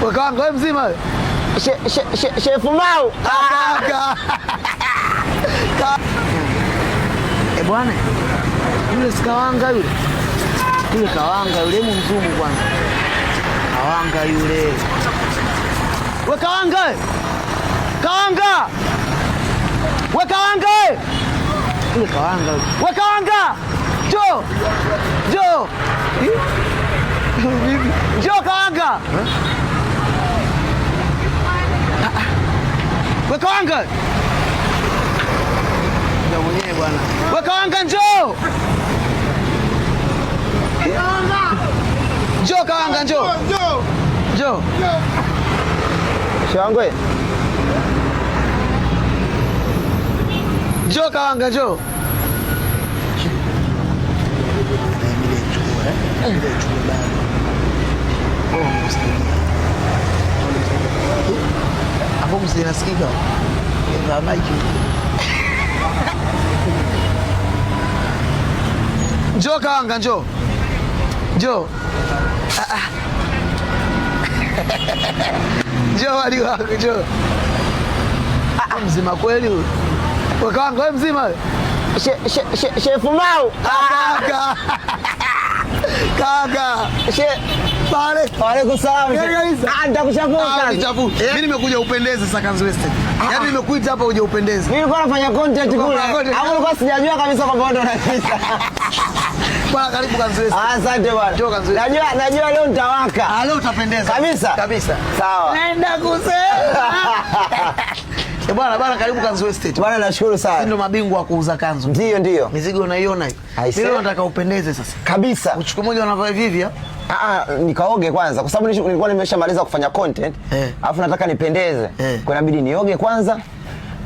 Kakaangu wewe mzima wewe? Chef Mau. Kaka. Eh, bwana. Yule si Kawanga yule. Yule Kawanga yule, hebu mzumu kwanza. Kawanga yule. We Kawanga! We. Kawanga! We Kawanga! We. Yule Kawanga yule. We Kawanga! Njoo! Njoo! Vipi? Njoo Kawanga! We Kawanga! Ndio mwenyewe bwana. We Kawanga njoo! Njoo Kawanga njoo. Njoo. Shehe wangu. Njoo Kawanga njoo. Hapo mzee nasikika. Ndio mic. Njoo Kawanga njoo. Njoo. Ah, ah. Njoo wali wangu njoo. Ah, mzima kweli huyu. Wewe Kawanga wewe mzima wewe? Chef Mau. Kaka. Kaka. Pale. Waalaikum salaam. Kweli kabisa. Ah, nitakuchafua Ah, kazi. nichafu. Mimi nimekuja upendeze sasa Kanzu Estate. Yaani nimekuita hapa uje upendeze. Mimi nilikuwa nafanya content kule. Unafanya content. Hapo nilikuwa sijajua kabisa kwamba wewe ndio unapita. Bwana karibu Kanzu Estate. Ah, asante bwana. Njoo Kanzu Estate. Najua leo nitawaka. Ah, leo utapendeza. Kabisa. Kabisa. Sawa. Naenda kusema. Eh, bwana bwana karibu Kanzu Estate. Bwana nashukuru Sisi sana. ndio mabingwa wa kuuza kanzu. Ndio ndio. Mizigo unaiona hii. Aise. Mimi leo nataka upendeze sasa. Kabisa. Uchukue moja unavaa hivi hivi. Ah? Ah, ah, nikaoge kwanza kwa sababu nilikuwa nimeshamaliza kufanya content. Eh. Alafu nataka nipendeze. Eh. Kwa inabidi nioge kwanza.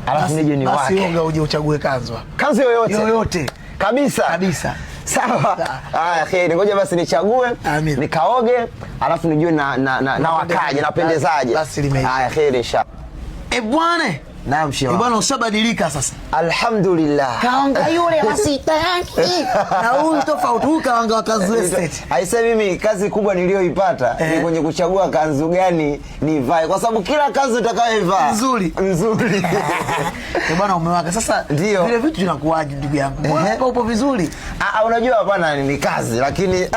Alafu nije Basi niwake. oga uje uchague kanzu hapa. Kanzu yoyote. Yoyote. Kabisa. Kabisa. Sawa. Haya, kheri. Ngoja basi nichague, Amin. nikaoge, alafu nijue na wakaje, napendezaje. Basi limeisha. Haya, kheri inshallah. Eh, bwana. Naam, shehe. Eh, bwana ushabadilika sasa. Alhamdulillah. Kawanga yule wasitaki. Na huyu tofauti, huyu Kawanga wa Kanzu Estate. Aise, mimi kazi kubwa niliyoipata ni Eh. kwenye kuchagua kanzu gani nivae, kwa sababu kila kanzu utakayoivaa Nzuri. nzuri. Eh, bwana umewaka. Sasa Ndio. vile vitu vinakuwaje ndugu yangu? Mbona Ehe. hapa upo vizuri? Ah, unajua hapana, ni kazi lakini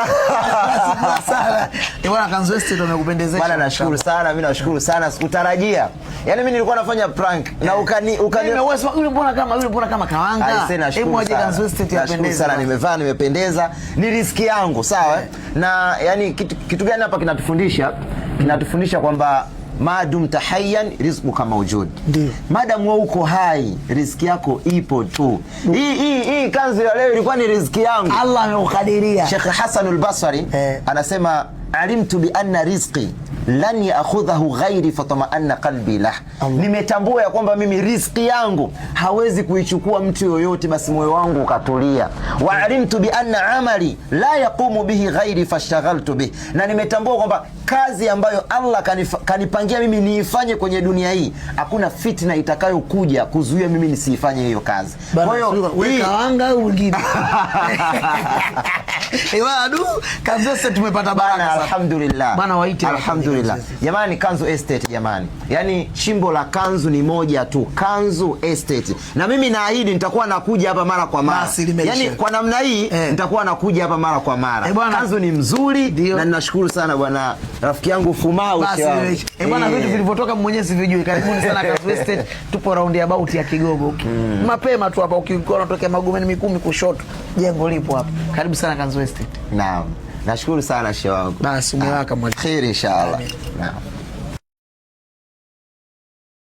Sana. Eh, bwana Kanzu Estate wamekupendezesha. Bwana nashukuru sana, mimi nashukuru sana, sikutarajia. Yaani mimi nilikuwa nafanya prank na ukani Mimi wewe yule mbona kama yule mbona kama Kawanga? Aise, nashukuru Hebu aje sana. Kanzu Estate Nashukuru yapendeze. sana, nimevaa nimependeza, ni riski yangu, sawa eh? Na yani kitu gani hapa kinatufundisha? Kinatufundisha kwamba madum tahayyan rizquka mawjud. Ndio. Madam wewe uko hai, riziki yako ipo tu. Hii kanzu ya leo ilikuwa ni riziki yangu. Allah amekukadiria. Sheikh Hassan al-Basri Eh. anasema alimtu bi anna rizqi lan ya'khudhahu ghairi fatama'anna qalbi lah. Allah. Nimetambua ya kwamba mimi riziki yangu hawezi kuichukua mtu yoyote, basi moyo wangu ukatulia. Wa alimtu bi anna amali la yaqumu bihi ghairi fashaghaltu bih, na nimetambua kwamba kazi ambayo Allah kanipangia mimi niifanye kwenye dunia hii, hakuna fitna itakayokuja kuzuia mimi nisiifanye hiyo kazi. Kwa hiyo wewe Kawanga au mwingine? Eh, bwana du, Kanzu Estate tumepata baraka Bana, sana. alhamdulillah. Bana waite watu Alhamdulillah. Kanzu Estate. Jamani, Kanzu Estate jamani. Yaani chimbo la Kanzu ni moja tu, Kanzu Estate. Na mimi naahidi nitakuwa nakuja hapa mara kwa mara. Basi limeisha. Yaani kwa namna hii Eh. nitakuwa nakuja hapa mara kwa mara. Eh, bwana. Kanzu ni mzuri Ndio. na ninashukuru sana bwana rafiki yangu Fumau. Basi shehe wangu. limeisha. Eh, bwana Eh. vitu vilivyotoka mwenyewe sivijui. Karibuni sana Kanzu Estate. Tupo round about ya Kigogo. Mapema tu hapa ukikuwa unatokea Magomeni Mikumi kushoto. Jengo lipo hapa. Karibu sana Kanzu Estate. Naam. Nashukuru sana shehe wangu. Basi umewaka mwalimu. Kheri inshallah. Amin. Naam.